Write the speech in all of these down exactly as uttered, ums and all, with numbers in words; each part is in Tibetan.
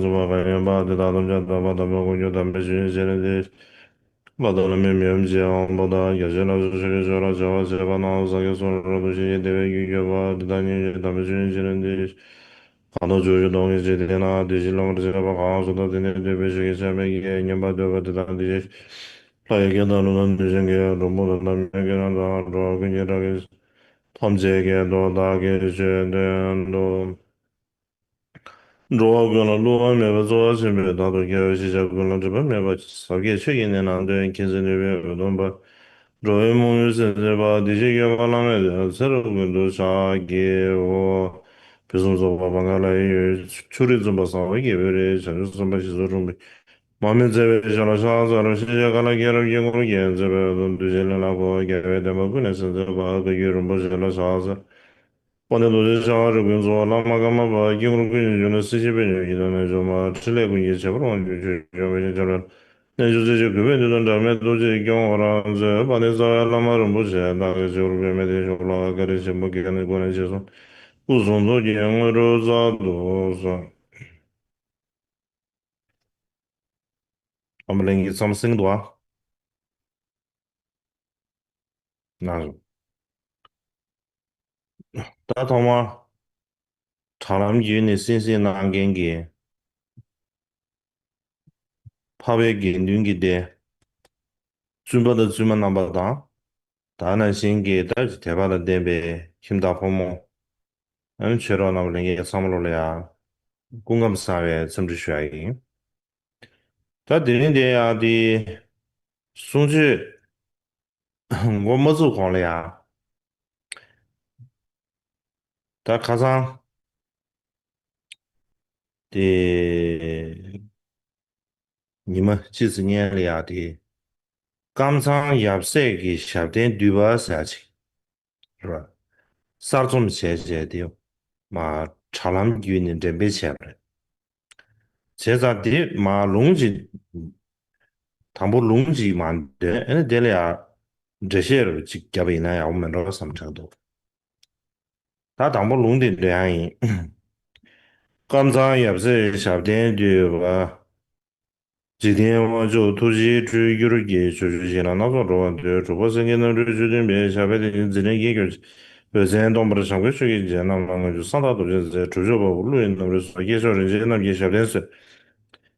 རྫོགས་པ་གང་ཡིན་པ་དེ་དག་ཐམས་ཅད་དག་པ་དམ་པའི་དཀོན་མཆོག་དམ་པའི་ཆོས་ཉིད་ཅེས་ནི་དེ། ལ་དྭགས་ལ་མི་མི་འོམ་བྱེད་དབང་པོ་དང་རྒྱ་ཆེ་ལ་སོགས་ཆོས་ཀྱི་ཆོས་ར་བྱ་བ་བྱེད་པ་རྣམས་སངས་རྒྱས་གསུང་རབ་ཏུ་ཞུགས་ཤིང་དེ་བས་རྒྱུད་བསྐྱོད་པ་དེ་དག་སྙིང་རྗེ་དམ་པའི་ཆོས་ཉིད་ཅེས་ནི་དེ། གང་དག་ཕྱོགས་བཅུ་སྟོང་གི་འཇིག་རྟེན་ན་དེ་བཞིན་བླ་མར་བྱེད་པ་གང་སུ་དག་དེ་ནི་འདོད་པའི་ཆོས་ཀྱི་ཆ་མེད་ཀྱི་སྙོམས་པར་འདོད་པ་དེ་དག་དེ་བཞིན་ལྷ་ཡི་སྐད་དང་ཀླུ་དང་དུད་འགྲོའི་སྐད་ཀླུ་བུམ་དང་ནམ་མཁའི་སྐད་རྣམས་དང་འགྲོ་བ་ཀུན་གྱི་སྒྲ་སྐད་ཐམས་ཅད་སྐད་དུ་བདག་གིས་ཆོས་བསྟན་ཏོ། འགྲོ་བ་ཀུན་ལ་བསླུ་བ་མེད་པར་རྩོལ་བ་ཆེན་པོས་བདག་ཏུ་དགེ་བའི་ཤེས་བྱ་ཀུན་ལ་སྒྲིབ་པ་མེད་པར་ཟབ་རྒྱས་ཆོས་ཀྱི་གནད་རྣམས་སྟོན། མཁྱེན་བརྩེ་ནུས་པའི་འོད་སྟོང་འབར། འགྲོ་བའི་མུན་ནག་སེལ་མཛད་པ་བདེ་གཤེགས་སྐྱོབ་པ་བླ་མེད་ཚེ་རབས་ཀུན་ཏུ་ཕྱག་བགྱིའོ། ཕུན་སུམ་ཚོགས་པ་བང་ག་ལ་ཡི་འོད། ཕྱོགས་རིས་འཛུམ་པ་བཟང་པོ་རྒྱལ་པོའི་རིགས། བྱང་ཆུབ་སེམས་དཔའ་ཞི་འཚོ་འཁྲུངས་པའི། མར་མེ་མཛད་པའི་ཞབས་ལ་ཕྱག་འཚལ་ལོ། ཤེས་བྱ་མཁའ་ལ་རྒྱལ་རབས་དཀྱིལ་འཁོར་རྒྱན་མཛད་པའི་འོད་སྟོང་བདུད་བཞིའི་གླིང་ལ་འཁོར་བ་རྒྱལ་བའི་བསྟན་པ་ཀུན་ལས་གསལ་མཛད་པ་བཀའ་བརྒྱུད་རིན་པོ་ཆེ་ལ་ཕྱག་འཚལ། དཔལ་ལྡན་རྡོ་རྗེ་འཆང་དབང་རིགས་ཀུན་གཙོ་བོ་བླ་མ་ཀརྨ་པ་དཀྱིལ་འཁོར་ཀུན་གྱི་འབྱུང་གནས་སྲིད་ཞིའི་དཔལ་འབྱོར་ཡི་དམ་རྣལ་འབྱོར་མ། ཕྲིན་ལས་ཀུན་གྱི་བྱེད་པོ་དབང་ཕྱུག་ཆོས་སྐྱོང་བའི་ཞིང་ཁྱབ་བདག་རྣལ་འབྱོར་རྩེ་གཅིག་གུས་པས་འདུད་དོ། འབྲལ་མེད་རྡོ་རྗེ་སྐྱོང་བར་མཛད་པ་ནི་རྩ་བའི་བླ་མ་རིན་པོ་ཆེ་བདག་གི་སྤྱི་བོར་འབད་མེད་དེ་ཞབས་ལ་བཀའ་དྲིན་ཆེན་པོ་དགེ་བའི་སྒོ་ནས་རྗེས་སུ་སྐུ་གསུང་ཐུགས་ཀྱི་དངོས་གྲུབ་སྩལ་དུ་གསོལ། ཨ་མ་ལན་གྱི་མཚམས་སྲིང་འདུག་ཨ། ན་རུ། ད་ཐོག་མ། དྲ་ལམ་བརྒྱུད་ནས་གསན་གཟིགས་གནང་མཁན་གྱི་འཕགས་པའི་དགེ་འདུན་གྱི་སྡེ། བཙུན་པ་དང་བཙུན་མ་རྣམ་པ་དང་། ད་ནང་བཞིན་གྱི་ད་དད་པ་དང་ལྡན་པའི་ཁྱིམ་བདག་ཕོ་མོ། ཨ་ནི་ཆོས་གྲོགས་རྣམ་པ་ལྷན་རྒྱས་ཚང་མ་ལོ་ལ་ཡང་སྐུ་ཁམས་བཟང་བའི་འཚམས་འདྲི་ཞུ་ཡ་ཡིན། ད་དེ་རིང་དེ་ཡང་དེ་གསུང་ཆོས་འགོ་མ་བཙུགས་གོང་ལ་ཡང་། ད་ཁ་སང་དེ་ཉི་མ་གཅིག་ཙམ་སྔོན་ལ་ཡང་དེ་ཀམ་ཚང་ཡབ་སྲས་ཀྱི་ཞབས་བརྟན་བསྡུས་པ་ཟེར་ཡ་ཅིག་རེད་བ། གསར་རྩོམ་བྱས་བྱས་དེ་མ་དྲ་ལམ་བརྒྱུད་ནས་འགྲེམས་སྤེལ་བྱས་པ་རེད། བྱས་ཙང་དེ་མ་ལུང་ཅིག་དང་པོ་ལུང་ཅིག་མ་འདོན་ཨ་ནི་དེ་ལ་ཡང་འགྲེལ་བཤད་རུ་ཅིག་བརྒྱབ་པ་ཡིན་ན་ཡག་པོ་མེད་འགྲོ་བསམ་དྲན་འདུག་ད་དང་པོ་ལུང་དེ་འདོན་ཡ་ཡིན། ཀམ་ཚང་ཡབ་སྲས་ཞབས་བརྟན་བསྡུས་པ། འཇིག་རྟེན་དབང་ཕྱུག་ཐུགས་རྗེའི་འཕྲུལ་གྱུར་གྱིས། ཕྱོགས་བཅུའི་ཞིང་ལ་སྣ་ཚོགས་འགྲོ་བ་འདུལ། གྲུབ་པ་སེང་གེ་རྣམ་འཕྲུལ་བཅུ་བདུན་པའི། ཞབས་པད་བརྟན་ཅིང་འཛིན་གྲྭའི་དཀྱིལ་འཁྱོར་ཅིང་། འོད་མཚན་སྟོང་པར་བྱམས་མགོན་ཆོས་ཀྱི་རྗེ། རྣམ་ལ་ལྔ་བཅུ་ས་བདག་རྡོ་རྗེ་མཛད། གྲུབ་མཆོག་དཔའ་བོ་ཀླུ་ཡི་རྣམ་རོལ་སོགས། སྐྱེས་མཆོག་རིན་ཆེན་རྣམས་ཀྱི་ཞབས་བརྟན་གསོལ།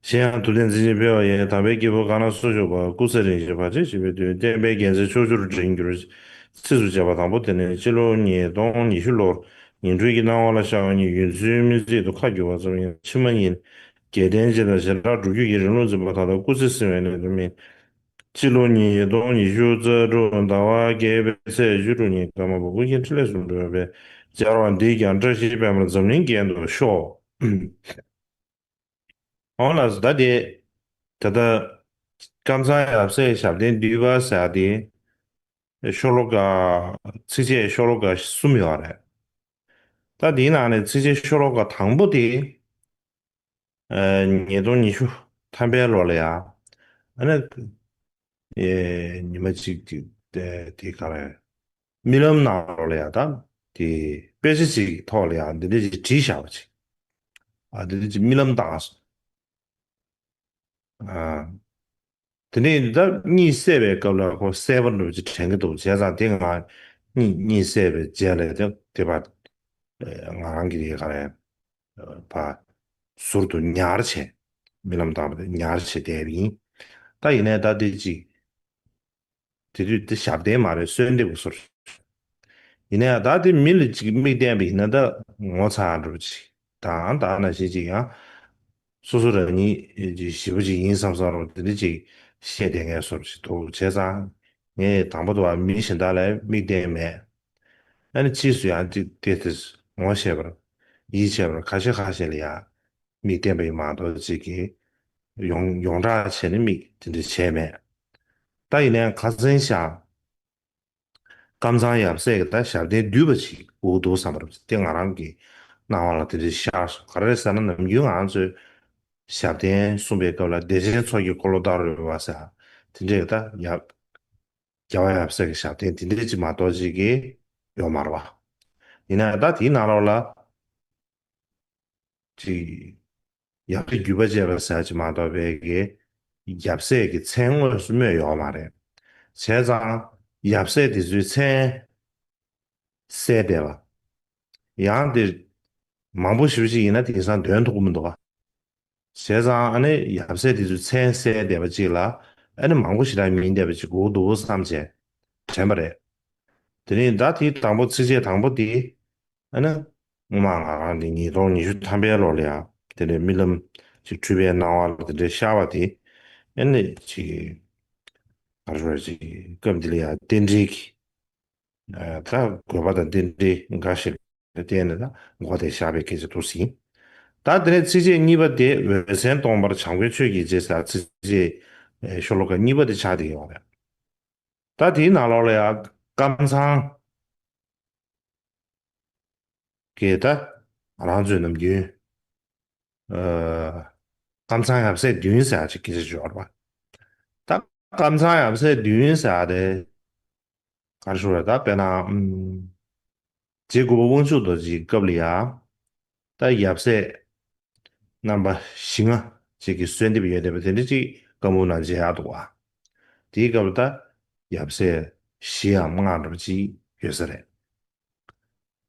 གཞན་ཡང་ཐུབ་བསྟན་འཛིན་ཅིང་འཕེལ་བ་ཡི། དམ་པའི་སྐྱེས་བུ་གང་ལ་སུ་བཞུགས་པ། སྐུ་ཚེ་རིང་ཞིང་བར་ཆད་ཞི་བའི་དུས། བསྟན་པའི་རྒྱལ་མཚན་ཕྱོགས་བཅུར་འགྲན་གྱུར་ཅིག་ཚིགས་སུ་བཅད་པ་དང་པོ་དེ་ནི་སྤྱི་ལོ་ཉིས་སྟོང་ཉི་ཤུ་ལོར་ཉིང་འཁྲུལ་གྱི་སྣང་བ་ལ་ཤར་བ་ཉིད་ཡོན་ཚུལ་མི་གཙིགས་སུ་ཁ་བསྒྱུར་བ་ཙམ་ཡིན། ཕྱི་མ་ཉིད་རྒྱལ་བསྟན་སྤྱི་དང་བྱེ་བྲག་སྒྲུབ་བརྒྱུད་ཀྱི་རིང་ལུགས་འཛིན་པ་མཐའ་དག་སྐུ་ཚེ་བསྲིང་བའི་གནད་དུ་སྨིན། སྤྱི་ལོ་ཉིས་སྟོང་ཉི་ཤུ་རྩ་དྲུག་ཟླ་བ་བརྒྱད་པའི་ཚེས་བཅུ་དྲུག་ཉིན་ཀརྨ་པ་ཀུན་མཁྱེན་འཕྲིན་ལས་གསུང་སྒྲོན་པས་སྦྱར་བ་འདིས་ཀྱང་བཀྲ་ཤིས་པདྨ་འཛམ་གླིང་རྒྱན་དུ་ཤོག་འོང་ལགས་སོ། ད་དེ་ད་ལྟ་ཀམ་ཚང་ཡབ་སྲས་ཞབས་བརྟན་བསྡུས་པ་ཟེར་ཡ་དེ་ཤོ་ལོ་ཀ་ཚིགས་བཅད་ཤོ་ལོ་ཀ་གསུམ་ཡོད་རེད། ད་དེའི་ནང་ནས་ཚིགས་བཅད་ཤོ་ལོ་ཀ་དང་པོ་དེ་ཉིས་སྟོང་ཉི་ཤུ་ཐམ་པའི་ལོ་ལ་ཡ་ཨ་ནི་ཉི་མ་གཅིག་དེ་ག་རེ་རྨི་ལམ་ནང་ལོ་ལ་ཡ་ད་དེ་དཔེ་ཆ་ཅིག་ཐོག་ལ་ཡ་འདི་འདྲ་ཅིག་བྲིས་བཞག་པ་ཅིག་ཨ་འདི་འདྲ་ཅིག་རྨི་ལམ་བཏང་སོང་། ཨ། དེ་ནས་ད་གཉིད་སད་པའི་སྐབས་ལ་ཁོ་སད་པ་འདྲ་ཅིག་དྲན་གྱི་འདུག་བྱས་ཙང་དེ་ང་གཉིད་གཉིད་སད་པའི་རྗེས་ལ་དེ་དེ་བ་ང་རང་གི་རེ་ག་རེ་བ་ཟུར་དུ་ཉར་བྱས་རྨི་ལམ་བཏང་བ་དེ་ཉར་བྱས་བསྡད་པ་ཡིན། ད་ཡིན་ནའི་ད་དེ་ཅིག་དེ་དུས་དེ་ཞབས་བརྟན་མ་རེད་གསོལ་འདེབས་ཀྱི་ཟུར། ཡིན་ནའི་ད་དེ་མི་ལ་ཅིག་མིག་བསྟན་པ་ཡིན་ན་ད་ངོ་ཚ་འགྲོ་ཅིག་དང་ད་ནང་བཞིན་ཅིག་ཡང་། སོ་སོ་རང་ཉིད་ཀྱི་ཞེ་པོ་ཅིག་ཡིན་བསམ་བསམ་རོགས་དེ་འདྲ་ཅིག་བཤད་བསྡད་མཁན་བཟོ་འདྲ་ཅིག་འདུག་བྱས་ཙང་ངས་དང་པོ་དུ་བ་མི་གཞན་དག་ལ་མིག་བསྟན་མེད། ཨ་ནི་ཕྱིས་སུ་ཡང་ཅིག་དེ་དེ་ངོ་ཤེས་པར་ཡིད་ཆེས་པར་ཁ་ཤས་ཁ་ཤས་ལ་ཡང་མིག་བསྟན་པ་ཡིན་མ་གཏོགས་ཅིག་གིས་ཡོངས་ཡོངས་གྲགས་བྱས་ནས་མིག་དེ་འདྲ་བྱས་མེད། ད་ཡིན་ནའང་ཁ་སང་ཞག་ཀམ་ཚང་ཡབ་སྲས་ཀྱི་ད་ཞབས་བརྟན་བསྡུས་པ་ཅིག་དགོས་འདུག་བསམ་པ་རེད། དེ་ང་རང་གི་སྣང་བ་ལ་དེ་འདྲ་ཤར་སོང་། ག་རེ་ཟེར་ན་ནམ་རྒྱུན་ང་ཚོས་ཞབས་བརྟན་གསུངས་པའི་སྐབས་ལ་བདེ་ཆེན་མཚོ་སྐྱེས་འཁོར་ལོ་བདག་རོལ་པ་ཟེར་དེ་འདྲས་ད་ཡབ་ རྒྱལ་བ་ཡབ་སྲས་ཀྱི་ཞབས་བརྟན་དེ་འདྲས་ཅིག་མ་གཏོགས་ཅིག་གི་ཡོད་མ་རེད་བ། ཡིན་ན་ད་དེའི་ནང་ལོགས་ལ་ཅིག་ཡབ་སྲས་བརྒྱུད་པ་བཅས་པ་ཟེར་ཅིག་མ་གཏོགས་པའི་གི་ཡབ་སྲས་ཀྱི་མཚན་དངོས་སུ་སྨོས་ཡོད་མ་རེད། བྱས་ཙང་ཡབ་སྲས་དེ་ཚོའི་མཚན་གསལ་བསྡད་པ། ཡང་དེ་མང་པོ་ཞེ་པོ་ཅིག་ཡིན་ན་དེང་སང་འདོན་ཐུབ་ཀྱི་མི་འདུག་ག། བྱས་ཙང་ཨ་ནི་ཡབ་སྲས་དེ་ཚོའི་མཚན་གསལ་བསྡད་པ་ཅིག་ལ་ཨ་ནི་མང་པོ་ཞེ་དྲག་མིན་བསྡད་པ་ཅིག་དགོས་འདུག་བསམ་བྱས་དྲན་པ་རེད། དེ་ནས་ད་དེ་དང་པོ་ཚིགས་བཅད་དང་པོ་དེ་ཨ་ནི་སྔོན་མ་ང་རང་དེ་ཉིས་སྟོང་ཉི་ཤུ་ཐམ་པའི་ལོ་ལ་ཡང་དེ་ནས་རྨི་ལམ་ཅིག་འཁྲུལ་པའི་སྣང་བ་ལ་དེ་འདྲའི་ཤར་བ་དེ་ཨ་ནི་ཅིག་ག་རེ་ཞུ་དགོས་རེད། ཅིག་སྐབས་འདི་ལ་ཡང་རྟེན་འབྲེལ་གྱི་ད་དགོས་པ་དང་རྟེན་འབྲེལ་འགའ་ཞིག་ལ་བརྟེན་ནས་ད་མགོ་དེ་བཞག་པའི་སྐད་ཆ་འདུག་ཟིན། ད་དེ་ནས་ཚིགས་བཅད་གཉིས་པ་དེ་འོད་མཚན་སྟོང་པར་བྱམས་མགོན་ཆོས་ཀྱི་རྗེ་ཟེར་ཚིགས་བཅད་ཤོ་ལོ་ཀ་གཉིས་པ་དེ་ཆགས་བསྡད་ཡོད་རེད། ད་དེའི་ནང་ལོགས་ལ་ཡང་ཀམ་ཚང་གི་ད་ང་རང་ཚོའི་ནམ་རྒྱུན་ཨ་ཀམ་ཚང་ཡབ་སྲས་བདུན་ཟེར་ཡག་ཅིག་སྐད་ཆ་ཡོད་རེད་པ། ད་ཀམ་ཚང་ཡབ་སྲས་བདུན་ཟེར་ཡག་དེ་ག་རེ་ཞུ་དགོས་རེད། ད་དཔེར་ན་ཨམ་རྗེ་གུང་པ་དབང་ཕྱུག་རྡོ་རྗེའི་སྐབས་ལ་ཡང་ད་ཡབ་སྲས་རྣམ་པ་བཞི་ལྔ་ཅིག་གིས་གསོལ་འདེབས་ཡོད་བསྡད་པ་དེ་འདྲ་ཅིག་བཀའ་འབུམ་ནང་མཇལ་ཡག་འདུག་པ། དེའི་སྐབས་ལ་ད་ཡབ་སྲས་བཞི་འམ་ལྔ་འདྲ་པོ་ཅིག་ཡོད་ས་རེད།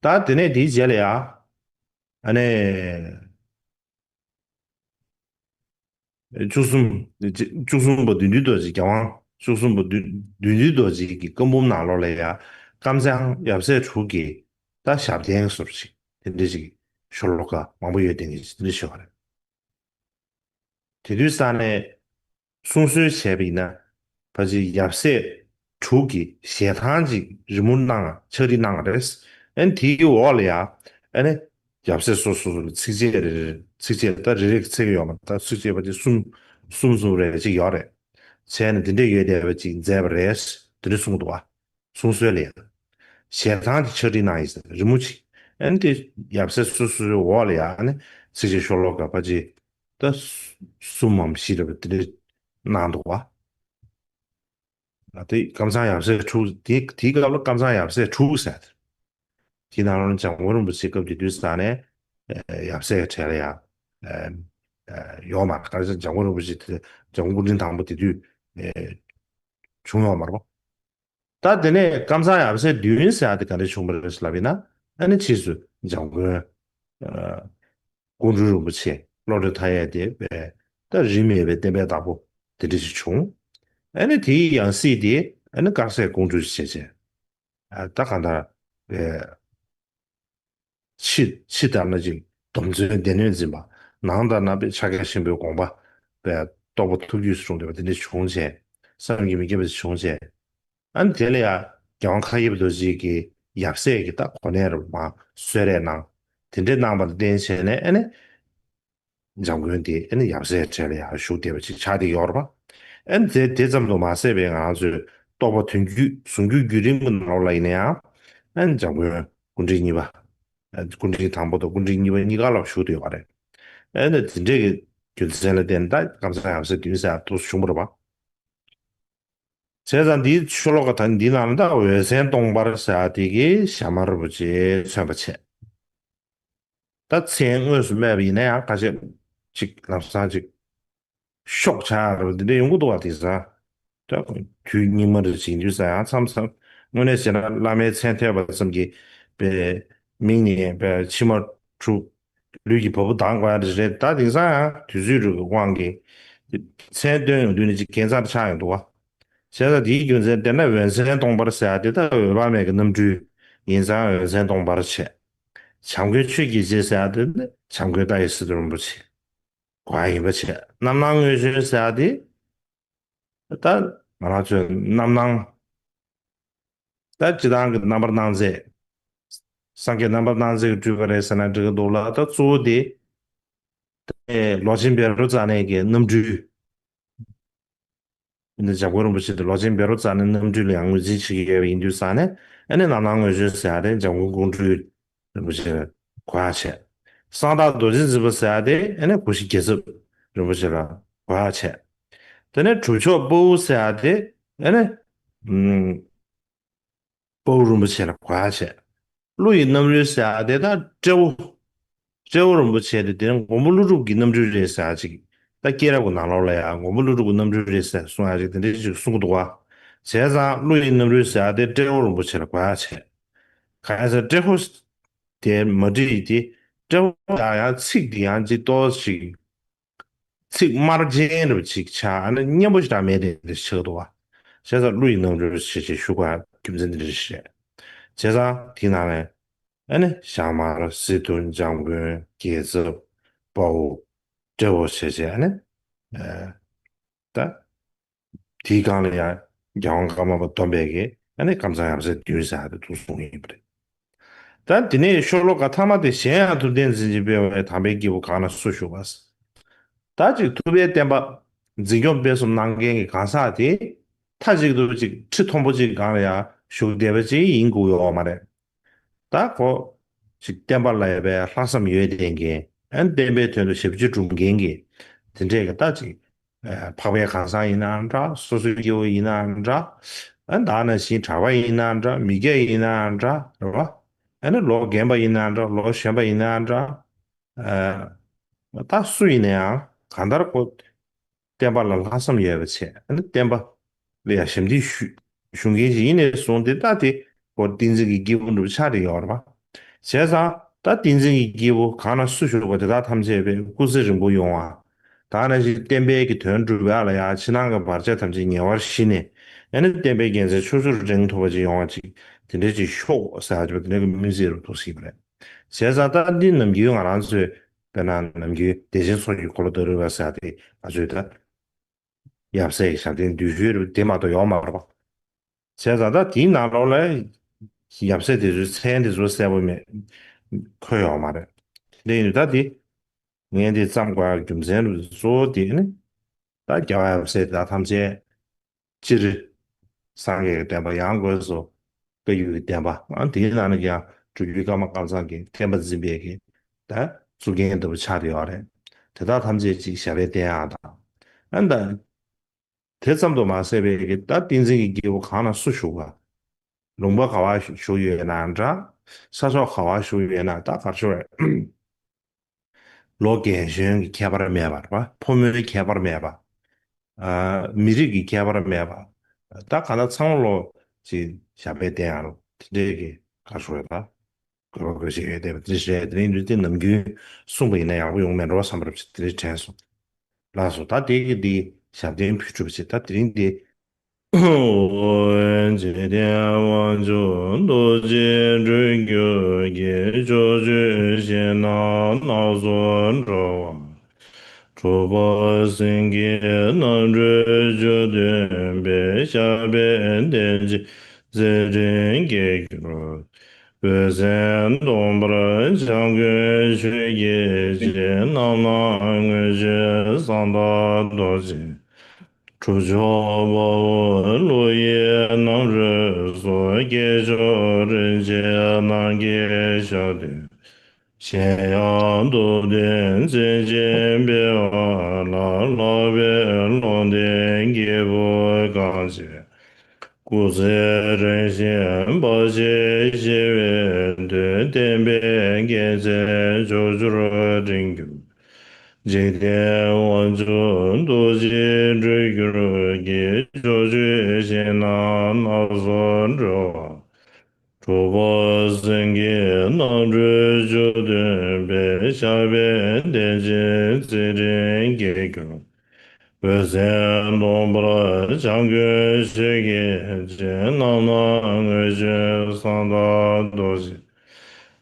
ད་དེ་ནས་དེའི་རྗེས་ལ་ཡང་ཨ་ནི་བཅུ་གསུམ། བཅུ་གསུམ་པ་བདུད་འདུལ་རྡོ་རྗེ། རྒྱལ་དབང་བཅུ་གསུམ་པ་བདུད་བདུད་འདུལ་རྡོ་རྗེ་གི་བཀའ་འབུམ་ནང་ལོགས་ལ་ཡང་ཀམ་ཚང་ཡབ་སྲས་དྲུག་གི་ད་ཞབས་བརྟན་བཟོ་འདྲ་ཅིག་དེ་འདྲ་ཅིག་ཤོ་ལོ་ཀ་མང་པོ་ཡོད་དེ་འདྲ་ཅིག་དེ་འདྲ་ཞིག་ཡོད་རེད། དེ་དུས་ས་ནས་གསུང་སྲོལ་བྱས་པ་ཡིན་ན་ཕལ་ཆེར་ཡབ་སྲས་དྲུག་གི་ཞལ་ཐང་ཅིག་རི་མོ་གནང་ཕྱག་བྲིས་གནང་བ་རེད། ཨ་ནི་དེའི་འོག་ལ་ཡང་ཨ་ནི་ཡབ་སྲས་སོ་སོ་སོ་ལ་ཚིགས་བཅད་རེ་རེ་ཚིགས་བཅད་ད་རེ་རེ་གི་ཚིག་ཡོད་མ་རེད། ད་ཚིགས་བཅད་པ་ཅིག་གསུམ་གསུམ་གསུམ་རེ་ཅིག་ཡོད་རེད། བྱས་ནས་འདི་འདྲས་ཡོད་བསྡད་པ་ཅིག་མཛད་པ་རེད། དེ་འདྲས་གསུངས་འདུག་བ། གསུང་སྲོལ་ལ་ཡང་ཞལ་ཐང་དེ་ཕྱག་བྲིས་གནང་ཡིན་ཟེར་རི་མོ་ཅིག་ཨ་ནི་དེ་ཡབ་སྲས་སོ་སོའི་འོག་ལ་ཡང་ཨ་ནི་ཚིགས་བཅད་ཤོ་ལོ་ཀ་ཕལ་ཆེར་ད་གསུམ་མམ་བཞི་འདྲ་པོ་དེ་འདྲས་གནང་འདུག་བ། ད་དེ་ཀམ་ཚང་ཡབ་སྲས་དྲུག་དེ་དེའི་སྐབས་ལ་ཀམ་ཚང་ཡབ་སྲས་དྲུག་ཟེར། དེའི་ནང་ལ་འཇམ་མགོན་རིན་པོ་ཆེ་སྐབས་དེ་དུས་ས་ནས་ཡབ་སྲས་གྲས་ལ་ཡང་ཡོད་མ་རེད། ག་རེ་ཟེར་འཇམ་མགོན་རིན་པོ་ཆེ་དེ་འཇམ་མགོན་སྐུ་ཕྲེང་དང་པོ་དེ་དུས་བྱུང་ཡོད་མ་རེད། ད་དེ་ནས་ཀམ་ཚང་ཡབ་སྲས་བདུན་ཟེར་ཡག་དེ་ག་འདྲ་བྱུང་བ་རེད་ལབ་ཡིན་ན། ཨ་ནི་ཕྱིས་སུ་འཇམ་མགོན་ཀོང་སྤྲུལ་རིན་པོ་ཆེ་བློ་གྲོས་མཐའ་ཡས་དེ་བས་ད་རིས་མེད་པའི་བསྟན་པའི་བདག་པོ་དེ་འདྲ་ཞིག་བྱུང་། ཨ་ནི་དེའི་ཡང་སྲིད་དེ་ཨ་ནི་དཀར་ཟས་ཀོང་སྤྲུལ་ཞེས་བྱས། ད་གང་ལྟར་བས། ཕྱི་ཕྱི་ལྟར་ན་ཅིག་སྡོམ་བརྩོན་སྡེ་སྣོད་འཛིན་པ། ནང་ལྟར་ན་དཔེ་ཕྱག་རྒྱ་ཆེན་པོའི་དགོངས་པ་བས་རྟོགས་པ་ཐུགས་རྒྱུད་སུ་འཁྲུངས་བསྡད་པ་དེ་འདྲ་བྱུང་བྱས། བསམ་གྱིས་མི་ཁྱབ་པ་བྱུང་བྱས། ཨ་ནི་དེ་ལ་ཡང་རྒྱལ་དབང་མཁའ་ཡི་རྡོ་རྗེ་གི་ཡབ་སྲས་ཀྱི་ད་གོ་གནས་རུ་མ་གསོལ་རས་གནང་། དེ་འདྲའི་གནང་བ་ལ་བརྟེན་བྱས་ནས་ཨ་ནི། འཇམ་མགོན་དེ་ཨ་ནི་ཡབ་སྲས་གྲས་ལ་ཡང་བཞུགས་བསྡད་པ་ཅིག་ཆགས་བསྡད་ཡོད་རེད་པ། ཨ་ནི་དེ་དེ་ཙམ་དུ་མ་ཟད་པའི་ང་རང་ཚོའི་རྟོགས་པ་དོན་བརྒྱུད་ཟུང་འཇུག་བརྒྱུད་རིམ་གྱི་ནང་ལོགས་ལ་ཡིན་ན་ཡང་ཨ་ནི་འཇམ་མགོན་སྐུ་ཕྲེང་གཉིས་པ། ཨ་སྐུ་ཕྲེང་དང་པོ་དང་སྐུ་ཕྲེང་གཉིས་པ་གཉིས་ཀ་ལ་བཞུགས་བསྡད་ཡོད་པ་རེད། ཨ་ནི་དེ་འདྲའི་གི་རྒྱུ་མཚན་ལ་བརྟེན་ད་ཀམ་ཚང་ཡབ་སྲས་བདུན་ཟེར་ཡག་འདུག་སེ་བྱུང་བ་རེད་པ། བྱས་ཙང་འདིའི་ཤོ་ལོ་ཀ་ད་འདི་ནང་ལ་ད་འོད་མཚན་སྟོང་པར་ཟེར་ཡག་དེ་གིས་ཞྭ་དམར་རིན་པོ་ཆེ་མཚོན་པ་བྱས། ད་མཚན་དངོས་སུ་སྨྲས་པ་ཡིན་ན་ཡང་ཁ་ཤས་ཅིག་ལམ་སང་ཅིག་ཤོག་ཆག་རེད་པ་འདི་འདྲ་ཡོང་གི་འདུག་བ། དེང་སང་ད་དུས་སྙིགས་མ་རེ་བྱེད་དུས་ས་ཡང་མཚམས་མཚམས་དངོས་གནས་བྱས་ན་བླ་མའི་མཚན་ཐོས་པ་ཙམ་གྱིས་པའི་མིང་ནས་པའི་མཆི་མ་འཁྲུག་ལུས་ཀྱི་བ་སྤུ་ལྡང་དགོས་ཡ་རེད། ད་དེང་སང་ཡང་དུས་ཚོད་རིག་གི་དབང་གིས་མཚན་བཏོན་ཡོང་དུས་ནས་ཅིག་གན་རྩ་ཆག་ཡོང་འདུག་བ། བྱས་ཙང་དེའི་རྒྱུ་མཚན་དེ་ན་འོད་མཚན་སྟོང་པར་ཟེར་ཡ་དེ་ད་འོད་དཔག་མེད་ཀྱི་རྣམ་འཕྲུལ་ཡིན་ཙང་འོད་མཚན་སྟོང་པར་བྱས། བྱམས་མགོན་ཆོས་ཀྱི་རྗེ་ཟེར་ཡ་དེ་ནི་བྱམས་མགོན་ཏཱ་ཡེ་སི་ཏུ་རིན་པོ་ཆེ་གོ་ཡ་ཡིན་པ་བྱས། རྣམ་སྣང་མངོན་བྱོན་ཟེར་ཡ་དེ་ད་ང་རང་ཚོའི་རྣམ་སྣང་ད་སྤྱིར་བཏང་གི་རྣམ་པར་སྣང་མཛད། སངས་རྒྱས་རྣམ་པར་སྣང་མཛད་ཀྱི་སྤྲུལ་པ་རེད་ཟེར་ན་འགྲིག་གི་འདུག་ལ། ད་གཙོ་བོ་དེ་ལོ་ཆེན་བཻ་རོ་ཙ་ན་གི་རྣམ་སྤྲུལ། འདི་འཇམ་མགོན་རིན་པོ་ཆེ་དེ་ལོ་ཆེན་བཻ་རོ་ཙ་ན་རྣམ་སྤྲུལ་ལ་ཡང་ངོས་འཛིན་བྱེད་ཀྱི་ཡོད་པ་ཡིན་དུས་ཙང་ནས་ཨ་ནི་རྣམ་སྣང་མངོན་བྱོན་ཟེར་ཡ་དེ་འཇམ་མགོན་ཀོང་སྤྲུལ་རིན་པོ་ཆེ་ལ་གོ་ཡ་བྱས། གསང་བདག་རྡོ་རྗེ་འཛིན་པ་ཟེར་ཡ་དེ་ཨ་ནི་གོ་ཤྲི་རྒྱལ་ཚབ་རིན་པོ་ཆེ་ལ་གོ་ཡ་བྱས། དེ་ནས་གྲུབ་མཆོག་དཔའ་བོ་ཟེར་ཡ་དེ་ཨ་ནི་ དཔའ་བོ་རིན་པོ་ཆེ་ལ་གོ་ཡ་བྱས། ཀླུ་ཡི་རྣམ་རོལ་ཟེར་ཡ་དེ་ད་སྤྲེའུ། སྤྲེའུ་རིན་པོ་ཆེ་དེ་དེ་ནི་མགོན་པོ་ཀླུ་སྒྲུབ་ཀྱི་རྣམ་སྤྲུལ་རེད་ཟེར་ཡ་ཅིག་ད་སྐྱེས་རབས་ཀྱི་ནང་ལོགས་ལ་ཡང་མགོན་པོ་ཀླུ་སྒྲུབ་ཀྱི་རྣམ་སྤྲུལ་རེད་ཟེར་གསུང་ཡ་ཅིག་དེ་འདྲ་ཅིག་གསུང་གི་འདུག་བ། བྱས་ཙང་ཀླུ་ཡི་རྣམ་རོལ་ཟེར་ཡ་དེ་སྤྲེའུ་རིན་པོ་ཆེ་ལ་གོ་ཡ་བྱས། གང་ཡིན་ཟེར་སྤྲེའུ་དེ་མ་བྲིས་ཏེ། སྤྲེའུ་ཡང་ཡང་ཚིག་དེ་ཡང་ཅིག་ཏོག་ཙམ་ཅིག་ཚིག་དམར་རྗེན་རེ་ཅིག་ཆགས། ཨ་ནི་སྙན་པོ་ཞེ་དྲག་མེད་དེ་འདྲ་ཆགས་འདུག་བ། བྱས་ཙང་ཀླུ་ཡི་རྣམ་རོལ་ཞེས་བྱས་ཞུ་དགོས་རྒྱུ་མཚན་འདི་འདྲ་ཞིག་རེད། བྱས་ཙང་དེའི་ནང་ནས་ཨ་ནི་ཞྭ་དམར་སེར་ཐུར་འཇམ་མགོན་རྒྱལ་ཚབ་དཔའ་བོ་སྤྲེའུ་བྱས་བྱས་ཨ་ནི་ད། དེའི་སྒང་ལ་ཡང་རྒྱལ་དབང་ཀརྨ་པ་སྡོམ་པས་ཀྱིས་ཨ་ནི་ཀམ་ཚང་ཡབ་སྲས་བདུན་ཟེར་ཡ་དེ་ཚོ་གསུངས་ཡིན་པ་རེད། ད་དེ་ནས་ཤོ་ལོ་ཀ་ཐ་མ་དེ་གཞན་ཡང་ཐུབ་བསྟན་འཛིན་ཅིང་སྤེལ་བའི་དམ་པའི་སྐྱེས་བུ་གང་ན་སུ་བཞུགས་པ། ད་ཅིག་ཐུབ་པའི་བསྟན་པ་འཛིན་སྐྱོང་སྤེལ་གསུམ་གནང་མཁན་གྱི་གང་ཟག་དེ་མཐའ་གཅིག་ཏུ་ཅིག་ཁྲི་མཐོན་པོ་ཅིག་སྒང་ལ་ཡང་བཞུགས་བསྡད་པ་ཅིག་ཡིན་དགོས་ཡོད་མ་རེད། ད་ཁོ་ཅིག་བསྟན་པ་ལ་ཡོད་པའི་ལྷག་བསམ་ཡོད་བསྡད་མཁན། ཨ་ནི་བསྟན་པའི་དོན་དུ་ཞབས་ཕྱི་སྒྲུབ་མཁན་གྱི་དེ་འདྲས་ཀྱི་ད་ཅིག་ཨ་འཕགས་པའི་གང་ཟག་ཡིན་ནའང་འདྲ། སོ་སོའི་སྐྱེ་བོ་ཡིན་ནའང་འདྲ། ཨ་ནི་ད་ནང་བཞིན་གྲྭ་པ་ཡིན་ནའང་འདྲ། མི་སྐྱ་ཡིན་ནའང་འདྲ། རེད་བ། ཨ་ནི་ལོ་རྒན་པ་ཡིན་ནའང་འདྲ། ལོ་གཞོན་པ་ཡིན་ནའང་འདྲ། ཨ་ད་སུ་ཡིན་ན་ཡང་གང་ལྟར་ཁོ་བསྟན་པ་ལ་ལྷག་བསམ་ཡོད་པ་བྱས། ཨ་ནི་བསྟན་པ་ལ་ཡང་ཞབས་འདེགས་ཞུ་ཞུ་མཁན་ཞིག་ཡིན་ནས་བཟུང་སྟེ། ད་དེ་ཁོ་བསྟན་འཛིན་གྱི་སྐྱེས་བུ་འདྲ་པོ་ཆགས་བསྡད་ཡོད་རེད་པ། བྱས་ཙང་ད་བསྟན་འཛིན་གྱི་སྐྱེས་བུ་གང་ན་སུ་བཞུགས་པ་དེ་དག་ཐམས་ཅད་པའི་སྐུ་ཚེ་རིང་པོ་ཡོང་བ། ད་ནང་བཞིན་བསྟན་པའི་གི་དོན་སྒྲུབ་ཡག་ལ་ཡང་ཕྱི་ནང་གི་བར་ཆད་ཐམས་ཅད་ཉེ་བར་ཞི་ནས། ཨ་ནི་བསྟན་པའི་རྒྱལ་མཚན་ཕྱོགས་བཅུར་བསྒྲེང་ཐུབ་པ་ཅིག་ཡོང་བ་ཅིག་དེ་འདྲ་ཅིག་ཤོག་ཟེར་ཡག་དེ་འདྲ་གི་སྨོན་ཚིག་རུ་ཐུགས་སྲིད་པ་རེད། བྱས་ཙང་ད་འདི་ནམ་རྒྱུན་ང་རང་ཚོས་དཔེར་ན་ནམ་རྒྱུན་བདེ་ཆེན་མཚོ་ཡི་འཁོར་ལོ་བདག་རི་བ་ཟེར་ཡག་དེ་ང་ཚོས་ད་ཡབ་སྲས་ཀྱི་ཞབས་བརྟན་བསྡུས་ཤོས་རེད། དེ་མ་གཏོགས་ཡོད་མ་རེད་པ། བྱས་ཙང་ད་དེའི་ནང་ལོགས་ལ་ཡབ་སྲས་དེ་ཚོའི་མཚན་དེ་ཚོ་གསལ་པོ་མེད། འཁོད་ཡོད་མ་རེད། དེ་ཡིན་དུས་ད་དེ་ངས་འདི་བརྩམས་དགོས་ཡག་རྒྱུ་མཚན་རུ་གཙོ་བོ་དེ་ནི་ད་རྒྱལ་བ་ཡབ་སྲས་དེ་དག་ཐམས་ཅད་སྤྱིར་སངས་རྒྱས་ཀྱི་བསྟན་པ། ཡང་སྒོས་སུ་བཀའ་བརྒྱུད་ཀྱི་བསྟན་པ། ཨ་དེའི་ནང་ནས་ཀྱང་སྤྲུལ་བརྒྱུད་ཀརྨ་ཀམ་ཚང་གི་བསྟན་པ་འཛིན་པའི་གི་ད་གཙུག་རྒྱན་ལྟ་བུ་ཆགས་བསྡད་ཡོད་རེད། དེ་དག་ཐམས་ཅད་ཅིག་ཞབས་པད་བརྟན་ཡག་དང་། ཨ་ད། དེ་ཙམ་དུ་མ་ཟད་པའི་གི་ད་བསྟན་འཛིན་གྱི་སྐྱེས་བུ་གང་ན་སུ་བཞུགས་པ། ལུང་པ་ག་བ་བཞུགས་ཡོད་ན་འདྲ། ས་ཕྱོགས་ག་བ་བཞུགས་ཡོད་ན། ད་ག་རེ་ཞུ་དགོས་རེད། ལོ་རྒན་གཞོན་གྱི་ཁྱད་པར་མེད་པ་རེད་པ། ཕོ་མོའི་ཁྱད་པར་མེད་པ། ཨ་མི་རིགས་ཀྱི་ཁྱད་པར་མེད་པ། ད་གང་ལྟར་ཚང་མ་ལོ་ཅིག་ཞབས་པད་བརྟན་ཡག་ལོ་དེ་འདྲའི་གི་ག་རེ་ཞུ་དགོས་རེད། ད། དགོས་པ་དགོས་ཤེས་ཡོད་བསྡད་པ་དེ་རེད། དེ་རིང་འདི་དེ་ནམ་རྒྱུན་གསུངས་པ་ཡིན་ན་ཡག་པོ་ཡོང་མེད་འགྲོ་བསམ་པ་དེ་རིང་དྲན་སོང་། ལགས་སོ། ད་དེ་གི་འདི་ཞབས་བརྟན་ཕུལ་གྲུབ་བྱེད། ད་དེ་རིང་འདི། འཇིག་རྟེན་དབང་ཕྱུག་རྡོ་རྗེ་སྤྲུལ་སྒྱུར་གྱི། ཕྱོགས་བཅུའི་ཞིང་རྣམས་སྣ་ཚོགས་འགྲོ་བ། གྲུབ་པ་སེང་གེའི་རྣམ་རོལ་བཅུད་བསྡུས་པའི། ཞབས་པད་བརྟན་ཅིང་ཚེ་རིང་སྐྱེ་གྱུར། འོད་ཟེར་སྟོང་འབར་འཇམ་མགོན་ཆོས་ཀྱི་རྗེ། རྣམ་སྣང་མངོན་སྤྱོད་གསང་བདག་རྡོ་རྗེ། གྲུབ་མཆོག་དཔའ་བོ་ཀླུ་ཡི་རྣམ་རོལ་སོགས། སྐྱེས་མཆོག་རིན་ཆེན་རྣམས་ཀྱི་ཞབས་རྟེན། གཞན་ཡང་རྟོགས་ལྡན་མཛད་ཅིང་སྤེལ་བ་ལ། ལྷག་པའི་བློ་ལྡན་སྐྱེས་བུ་གང་བྱེད། སྐུ་ཚེ་རིང་ཞིང་བར་ཆད་ཞི་བའི་དོན། བསྟན་པའི་རྒྱལ་མཚན་ཕྱོགས་བཅུར་བསྒྲེང་གྱུར། འཇིག་རྟེན་དབང་ཕྱུག་རྡོ་རྗེ་སྤྲུལ་སྒྱུར་གྱི། ཕྱོགས་བཅུའི་ཞིང་རྣམས་སྣ་ཚོགས་འགྲོ་བ། གྲུབ་པ་སེང་གེའི་རྣམ་རོལ་བཅུད་བསྡུས་པའི། ཞབས་པད་བརྟན་ཅིང་ཚེ་རིང་སྐྱེ་གྱུར། འོད་ཟེར་སྟོང་འབར་འཇམ་མགོན་ཆོས་ཀྱི་རྗེ། རྣམ་སྣང་མངོན་སྤྱོད་གསང་བདག་རྡོ་རྗེ།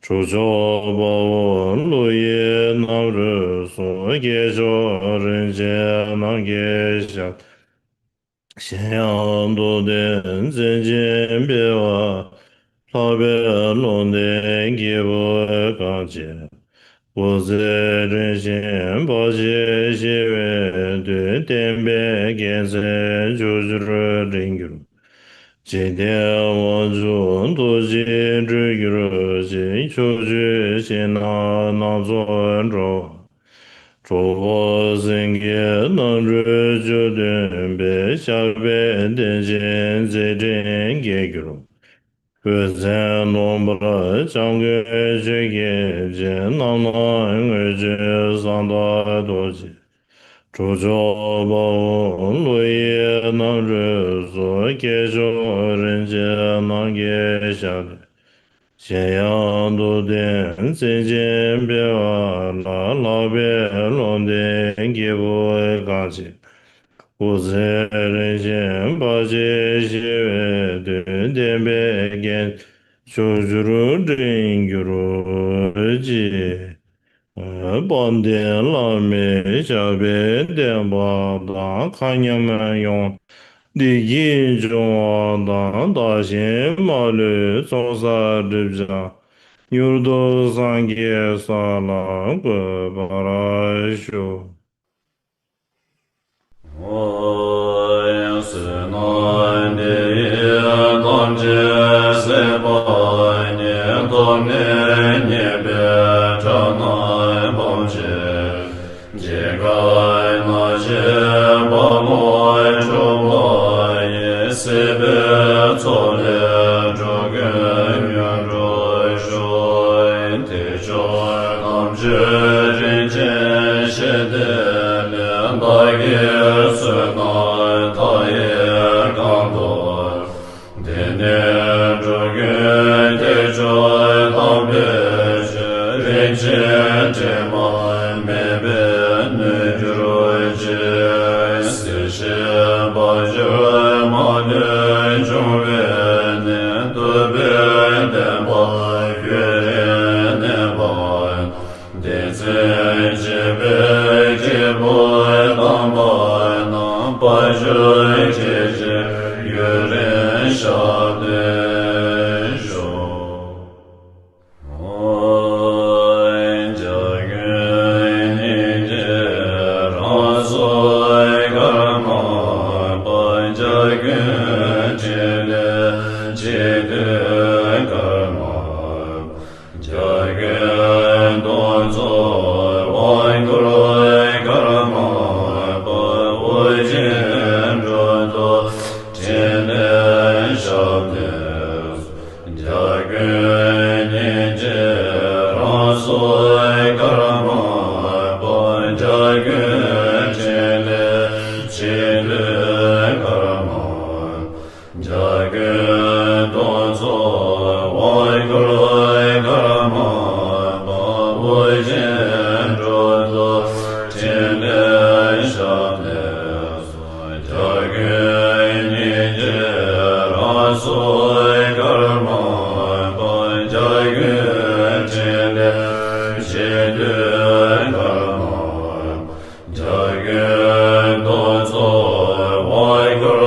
གྲུབ་མཆོག་དཔའ་བོ་ཀླུ་ཡི་རྣམ་རོལ་སོགས། སྐྱེས་མཆོག་རིན་ཆེན་རྣམས་ཀྱི་ཞབས། གཞན་ཡང་རྟོགས་ལྡན་མཛད་ཅིང་སྤེལ་བ། ལྷག་པའི་བློ་ལྡན་སྐྱེས་བུ་གང་བྱེད། སྐུ་ཚེ་རིང་ཞིང་བར་ཆད་ཞི་བའི་དོན། བསྟན་པའི་རྒྱལ་མཚན་ཕྱོགས་བཅུར་བསྒྲེང་གྱུར། འཇིག་རྟེན་དབང་ཕྱུག་རྡོ་རྗེ་སྤྲུལ་སྒྱུར་ཅིག། ཕྱོགས་བཅུའི་ཞིང་རྣམས་སྣ་ཚོགས་འགྲོ་བ། གྲུབ་པ་སེང་གེའི་རྣམ་འཕྲུལ་བཅུ་སྟོན་པའི། ཞབས་པད་བརྟན་ཅིང་མཛད་འཕྲིན་རྒྱས་གྱུར། བོད་བཙན་གདོང་དཔལ་འཇམ་མགོན་ཆོས་ཀྱི་རྗེ། རྣམ་སྣང་དངུལ་ཆུ་གསང་བདག་རྡོ་རྗེ། གྲུབ་མཆོག་དཔའ་བོ་ཀླུ་ཡི་རྣམ་འཕྲུལ་སོགས། སྐྱེས་མཆོག་རིན་ཆེན་རྣམ་རྒྱལ་ཞབས་བརྟན། གཞན་ཡང་མདོར་བསྟན་མཚན་ཅན་ཕལ་པ་ལ། ལྷག་པའི་བློ་ལྡན་སྐྱེས་བུ་གང་བྱེད། སྐུ་ཚེ་རིང་ཞིང་བར་ཆད་ཞི་བའི་དོན། བསྟན་པའི་རྒྱན་ཕྱོགས་བཅུར་འབྲིང་གྱུར་ཅིག། དཔལ་ལྡན་བླ་མའི་ཞབས་པད་བརྟན་པ་དང་། མཁའ་མཉམ་ཡོངས་བདེ་སྐྱིད་འབྱུང་བ་དང་། བདག་གཞན་མ་ལུས་ཚོགས་བསགས་སྒྲིབ་སྦྱང་། མྱུར་དུ་སངས་རྒྱས་ས་ལ་འགོད་པར་ཤོག། བསོད་ནམས་འདི་ཡིས་ཐམས་ཅད་གཟིགས་པ་ཉིད། ཐོབ་ནས་ཉེས་པའི་དགྲ་རྣམས་ཕམ་བྱས། འཇིགས་དཀའི་མནར་གཅོད་རྦ་ཀློང་འཁྲུགས་པ་ཡི། སྲིད་པའི་མཚོ་ལས་འགྲོ་ཀུན་མྱུར་འགྲོ་ཤོག། བདེ་མཆོག་རྣམ་དཔྱོད་རིན་ཆེན་ཞལ་ལྡན་ལས། བདག་གི་བསོད་ནམས་མཐའ་ཡས་གང་བསྐྱངས། དེང་ནས་འགྲོ་ཀུན་བདེ་མཆོག་དམ་པའི་ཆོས། རིན་ཆེན་དྲི་མ་མེད་པས་ནོད་གྱུར་ཅིག། སྲིད་ཞིའི་དཔལ་འབྱོར་མ་ལུས་འབྱུང་བའི་གནས། ཐུབ་པའི་བསྟན་པ་ཡུན་རིང་གནས་པ། བདེན་ཚིག་འབྱེད་པའི་སྐྱེས་བུ་དམ་པ་རྣམས། དཔལ་འབྱོར་སྐྱེད་ཅིང་ཡུན་རིང་ཞབས་བརྟན་ཤོག། འཇམ་མགོན་སྙིང་རྗེ་རང་གཟུགས་ཀརྨ་པ། འཇམ་མགོན་འཕྲིན་ལས་གཅིག་བསྡུས་ཀརྨ། འཇམ་མགོན་གདུང་འཚོབ་དབང་བསྐུར་ཀརྨ་པ། དབུ་ཅན་འགྲོ་དོན་འཕྲིན་ལས་ཞབས་བརྟན། འཇམ་མགོན་སྙིང་རྗེ་རང་གཟུགས་ཀརྨ་པ། འཇམ་མགོན་འཕྲིན་ལས་གཅིག་བསྡུས་ཀརྨ། འཇམ་མགོན་གདུང་འཚོབ་དབང་བསྐུར་ཀརྨ་པ། དབུ་ཅན་འགྲོ་དོན་འཕྲིན་ལས་ཞབས་བརྟན། འཇམ་མགོན་སྙིང་རྗེ་རང་གཟུགས་ཀརྨ་པ། འཇམ་མགོན་འཕྲིན་ལས་གཅིག་བསྡུས་ཀརྨ། འཇམ་མགོན་གདུང་འཚོབ་དབང་བསྐུར་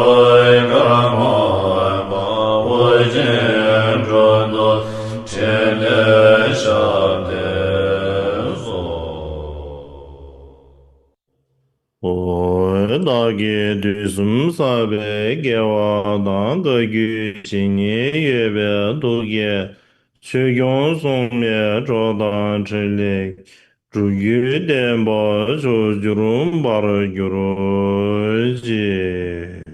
ཀརྨ་པ། དབུ་ཅན་འགྲོ་དོན་འཕྲིན་ལས་ཞབས་བརྟན་སོགས། འོ། བདག་གིས་དུས་གསུམ་བསགས་པའི་དགེ་བ་དང་། བཀའ་བརྒྱུད་ཇི་སྙེད་ཡོད་པའི་ཐུགས་བསྐྱེད། ཆོས་སྐྱོང་སྲུང་མའི་གྲོགས་དང་འཕྲིན་ལས། སྒྲུབ་བརྒྱུད་བསྟན་པ་ཕྱོགས་བཅུར་འབར་གྱུར་ཅིག།